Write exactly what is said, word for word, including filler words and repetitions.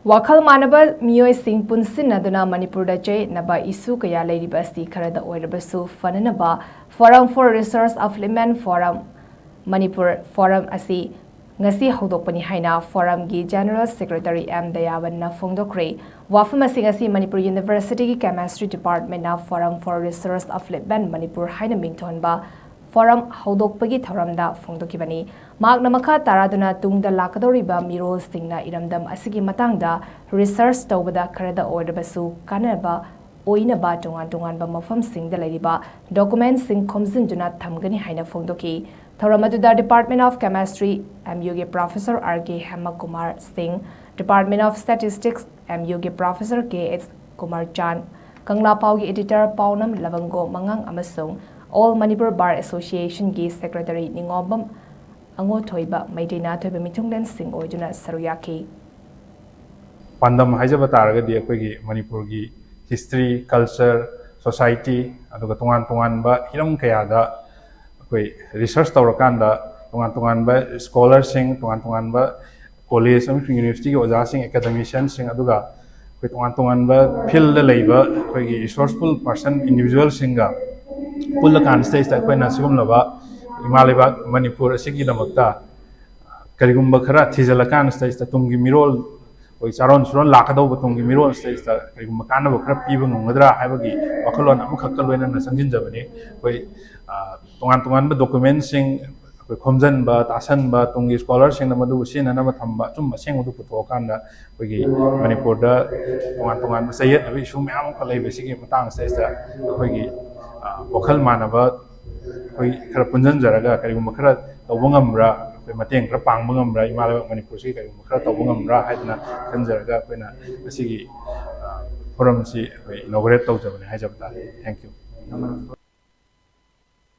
ꯋꯥꯈꯜ ꯃꯥꯟꯅꯕ ꯃꯤꯑꯣꯏꯁꯤꯡ ꯄꯨꯟꯁꯤꯟꯅꯗꯨꯅ ꯃꯅꯤꯄꯨꯔꯗ ꯆꯌꯦꯠꯅꯕ ꯏꯁꯨ ꯀꯌꯥ ꯂꯩꯔꯤꯕ ꯑꯁꯤ ꯈꯔꯗ ꯑꯣꯏꯔꯕꯁꯨ ꯐꯅꯅꯕ Forum for Resource Upliftment, Forum Manipur Forum ꯑꯁꯤ ꯉꯁꯤ ꯍꯧꯗꯣꯛꯄꯅꯤ ꯍꯥꯏꯅ Forumꯒꯤ General Secretary ꯑꯦꯝ ꯗꯌꯥꯕꯟꯅ ꯐꯣꯡꯗꯣꯛꯈ꯭ꯔꯦ꯫ ꯋꯥꯐꯝ ꯑꯁꯤ ꯉꯁꯤ Manipur Universityꯒꯤ Chemistry Departmentꯅ Forum for Resource Upliftment Manipur ꯍꯥꯏꯅ ꯃꯤꯡꯊꯣꯟꯕ Forum ꯍꯧꯗꯣꯛꯄꯒꯤ ꯊꯧꯔꯝꯗ ꯐꯣꯡꯗꯣꯛꯈꯤꯕꯅꯤ꯫ ꯃꯍꯥꯛꯅ ꯃꯈꯥ ꯇꯥꯔꯗꯨꯅ ꯇꯨꯡꯗ ꯂꯥꯛꯀꯗꯧꯔꯤꯕ ꯃꯤꯔꯣꯜꯁꯤꯡꯅ ꯏꯔꯝꯗꯝ ꯑꯁꯤꯒꯤ ꯃꯇꯥꯡꯗ research ꯇꯧꯕꯗ ꯈꯔꯗ ꯑꯣꯏꯔꯕꯁꯨ ꯀꯥꯟꯅꯕ ꯑꯣꯏꯅꯕ ꯇꯣꯉꯥꯟ ꯇꯣꯉꯥꯟꯕ ꯃꯐꯝꯁꯤꯡꯗ ꯂꯩꯔꯤꯕ documentꯁꯤꯡ ꯈꯣꯝꯖꯤꯟꯗꯨꯅ ꯊꯝꯒꯅꯤ ꯍꯥꯏꯅ ꯐꯣꯡꯗꯣꯛꯈꯤ꯫ ꯊꯧꯔꯝ ꯑꯗꯨꯗ Department of Chemistry, MUꯒꯤ Professor R K ꯍꯦꯃꯀꯨꯃꯥꯔ ꯁꯤꯡ, Department of Statistics, MUꯒꯤ Professor K H Kumar ꯆꯥꯟ, ꯀꯪꯂꯥ ꯄꯥꯎꯒꯤ Editor ꯄꯥꯎꯅꯝ ꯂꯕꯪꯒꯣ ꯃꯉꯥꯡ ꯑꯃꯁꯨꯡ All Manipur Bar Associationꯒꯤ Secretary ꯅꯤꯉꯣꯝꯕꯝ ꯑꯉꯣꯊꯣꯏꯕ ꯃꯩꯇꯩꯅ ꯑꯊꯣꯏꯕ ꯃꯤꯊꯨꯡꯂꯦꯟꯁꯤꯡ ꯑꯣꯏꯗꯨꯅ ꯁꯔꯨꯛ ꯌꯥꯈꯤ꯫ ꯄꯥꯟꯗꯝ ꯍꯥꯏꯖꯕ ꯇꯥꯔꯒꯗꯤ ꯑꯩꯈꯣꯏꯒꯤ ꯃꯅꯤꯄꯨꯔꯒꯤ history, culture, society, ꯑꯗꯨꯒ ꯇꯣꯉꯥꯟ ꯇꯣꯉꯥꯟꯕ ꯍꯤꯔꯝ ꯀꯌꯥꯗ ꯑꯩꯈꯣꯏ research ꯇꯧꯔꯀꯥꯟꯗ ꯇꯣꯉꯥꯟ ꯇꯣꯉꯥꯟꯕ scholarꯁꯤꯡ, ꯇꯣꯉꯥꯟ ꯇꯣꯉꯥꯟꯕ college ꯑꯃꯁꯨꯡ universityꯒꯤ ꯑꯣꯖꯥꯁꯤꯡ, academicianꯁꯤꯡ, ꯑꯗꯨꯒ ꯑꯩꯈꯣꯏ ꯇꯣꯉꯥꯟ ꯇꯣꯉꯥꯟꯕ fieldꯗ ꯂꯩꯕ ꯑꯩꯈꯣꯏꯒꯤ resourceful person individualꯁꯤꯡꯒ ꯄꯨꯜꯂꯀꯥꯟꯁꯤꯗꯩꯁꯤꯗ ꯑꯩꯈꯣꯏꯅ ꯁꯤꯒꯨꯝꯂꯕ ꯏꯃꯥ ꯂꯩꯕꯥꯛ ꯃꯅꯤꯄꯨꯔ ꯑꯁꯤꯒꯤꯗꯃꯛꯇ ꯀꯔꯤꯒꯨꯝꯕ ꯈꯔ ꯊꯤꯖꯤꯜꯂꯀꯥꯟꯁꯤꯗꯩꯁꯤꯗ ꯇꯨꯡꯒꯤ ꯃꯤꯔꯣꯜ, ꯑꯩꯈꯣꯏ ꯆꯥꯔꯣꯟ ꯁꯨꯔꯣꯟ ꯂꯥꯛꯀꯗꯧꯕ ꯇꯨꯡꯒꯤ ꯃꯤꯔꯣꯜꯁꯤꯗꯩꯁꯤꯗ ꯀꯔꯤꯒꯨꯝꯕ ꯀꯥꯟꯅꯕ ꯈꯔ ꯄꯤꯕ ꯉꯝꯒꯗ꯭ꯔꯥ ꯍꯥꯏꯕꯒꯤ ꯋꯥꯈꯜꯂꯣꯟ ꯑꯃꯈꯛꯀ ꯂꯣꯏꯅꯅ ꯆꯪꯁꯤꯟꯖꯕꯅꯤ꯫ ꯑꯩꯈꯣꯏ ꯇꯣꯉꯥꯟ ꯇꯣꯉꯥꯟꯕ documentꯁꯤꯡ ꯑꯩꯈꯣꯏ ꯈꯣꯝꯖꯤꯟꯕ, ꯇꯥꯁꯟꯕ, ꯇꯨꯡꯒꯤ scholarꯁꯤꯡꯅ ꯃꯗꯨꯕꯨ ꯁꯤꯖꯤꯟꯅꯅꯕ ꯊꯝꯕ, ꯑꯆꯨꯝꯕ ꯑꯁꯦꯡꯕꯗꯨ ꯄꯨꯊꯣꯛꯑꯀꯥꯟꯗ ꯑꯩꯈꯣꯏꯒꯤ ꯃꯅꯤꯄꯨꯔꯗ ꯇꯣꯉꯥꯟ ꯇꯣꯉꯥꯟꯕ ꯆꯌꯦꯠꯅꯕ issue ꯃꯌꯥꯝ ꯑꯃꯈꯛ ꯂꯩꯕꯁꯤꯒꯤ ꯃꯇꯥꯡꯁꯤꯗꯩꯁꯤꯗ ꯑꯩꯈꯣꯏꯒꯤ ꯋꯥꯈꯜ ꯃꯥꯟꯅꯕ ꯑꯩꯈꯣꯏ ꯈꯔ ꯄꯨꯟꯁꯤꯟꯖꯔꯒ ꯀꯔꯤꯒꯨꯝꯕ ꯈꯔ ꯇꯧꯕ ꯉꯝꯕ꯭ꯔꯥ, ꯑꯩꯈꯣꯏ ꯃꯇꯦꯡ ꯈꯔ ꯄꯥꯡꯕ ꯉꯝꯕ꯭ꯔꯥ, ꯏꯃꯥ ꯂꯩꯕꯥꯛ ꯃꯅꯤꯄꯨꯔꯁꯤꯒꯤ ꯀꯔꯤꯒꯨꯝꯕ ꯈꯔ ꯇꯧꯕ ꯉꯝꯕ꯭ꯔꯥ ꯍꯥꯏꯗꯅ ꯈꯟꯖꯔꯒ ꯑꯩꯈꯣꯏꯅ ꯉꯁꯤꯒꯤ forumꯁꯤ ꯑꯩꯈꯣꯏ inaugurate ꯇꯧꯖꯕꯅꯤ ꯍꯥꯏꯖꯕ ꯇꯥꯔꯦ꯫ Thank you꯫